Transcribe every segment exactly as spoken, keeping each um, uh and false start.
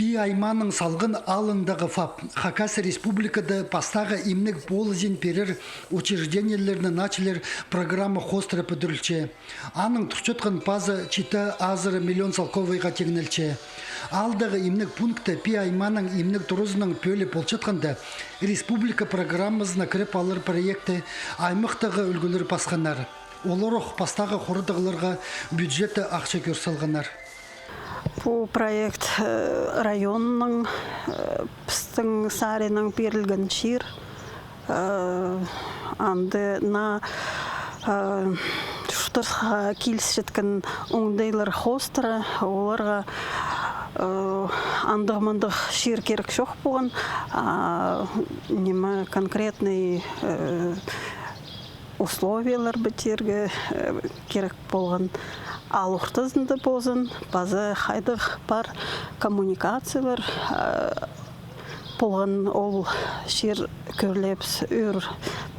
Пии аймааның Салған аалындағы ФАП Хакас Республикада пастағы имнег полызын пирер учреждениелерні начылир программа хоостыра пӱдірілче. Аның турчатхан пазы читі азыра миллион салковайға тиңнелче. Аалдағы имнег пункті Пии аймааның имнег туразының пӧлии полчатханда, республика программазына кіріп алар проекті аймахтағы ӱлгӱлер пасханнар. Олар ох пастағы хорадағларға бюджетте ахча кӧр салғаннар. Пу проект, э, районның, э, пістің саринаң пирілген чир. Э, анда наа, э, чуртасха килісчеткен оңдайлар хоостыра, оларға, э, андағ-мындағ чир кирек чох полған, а, ниме, конкретный, э, условиялар бітірерге, э, кирек полған. Аал ортызында ползын, паза хайдағ пар коммуникациялар, э, полған, ол чир кӧрілебіс, ӧӧр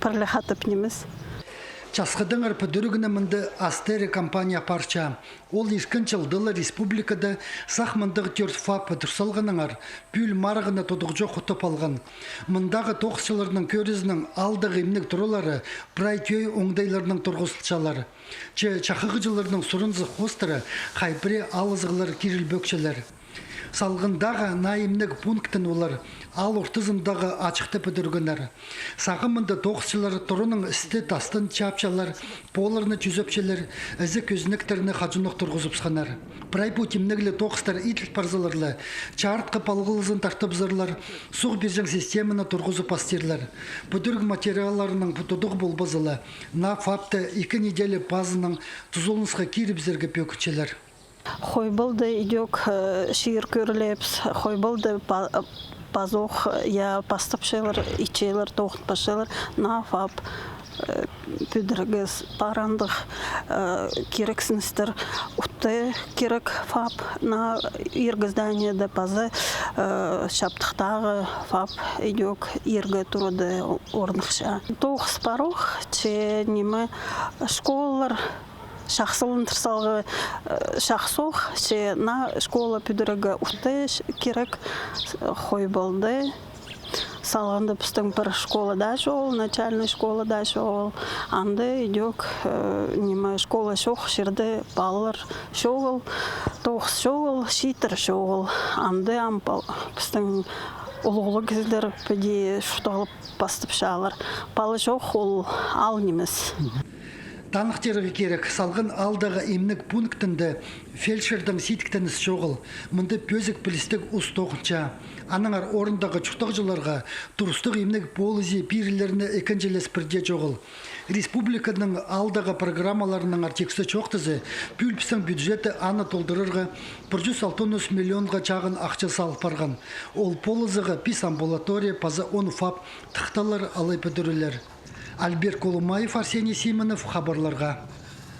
пір ле хатап нимес. Часхыдаңар пӱдірігні мында Астери компания апарча. Ол иркін чылда ла республикада сах мындағ тӧрт ФАП тур салғаннаңар пӱӱл марығны тудығҷох утып алған. Мындағы тоғысчыларның кӧрізінең, аалдағы имнег туралары прай тӧӧй оңдайларнаң турғызылчалар. Че чахығҷыларның сурынзы хоостыра хай пірее алызығлар кирілбӧкчелер. Салғандағы наа имнег пунктін олар аал ортызындағы ачыхта пӱдіргеннер. Сағам мында тоғысчылар тураның істі-тастын чаапчалар, полларны чӱзепчелер, ізік-ӱзінектерні хаҷанох турғызыбысханнар. Прай пу тимнеглі тоғыстар иділ парзалар ла, чарытхы палғалызын тартыбызарлар, суғ пирҷең системаны турғызып пастирлар. Пӱдіріг материалларынаң пу тудығ полбаза ла, наа ФАПты ікі неделя пазынаң тузаланысха кирібізерге пӧгінчелер. Хойбалда идӧк, э, чир кӧрілебіс, Хойбалда па-, пазох, э, я пастапчалар, итчелер, тоғынчалар, наа ФАП, э, пӱдірерге с-, пар андағ, э, кирексіністер. Утта кирек ФАП, наа иргі зданиеде, паза, э, чаптыхтағы ФАП идӧк иргі турада орныхча. Тоғыс парох, че ниме, школалар чахсыландыр саларға, э, чахсы ох, че наа школа пӱдірерге утта кирек, э, Хойбалда. Салғанда пістің пір школа даа чоғыл, начальный школа даа чоғыл. Анда идӧк, э, ниме, школа чох чирде палалар чоғыл, тоғыс чоғыл, чииттер чоғыл. Анда ам пал-, пістің улуғлығ кізілер піди чуртағлап пастапчалар. Пала чох ол аал нимес. Таныхтирға кирек, Салған аалдағы имнег пунктінде фельдшердең сидіктеніс чоғыл, мында пӧзік пілістіг ус тоғынча. Аннаңар орындағы чуртағҷыларға турыстығ имнег полызы пирілеріне ікінҷілес пір дее чоғыл. Республиканың аалдағы программаларынаңар тиксі чоохтаза, пӱӱл пістің бюджетте аны толдырарға пір чӱс алтон ӱс миллионға чағын ахча салыл парған. Ол полызыға пис амбулатория паза он ФАП тыхталар алай пӱдірілер. Альберт Колумаев, Арсений Симонов, хабарларға.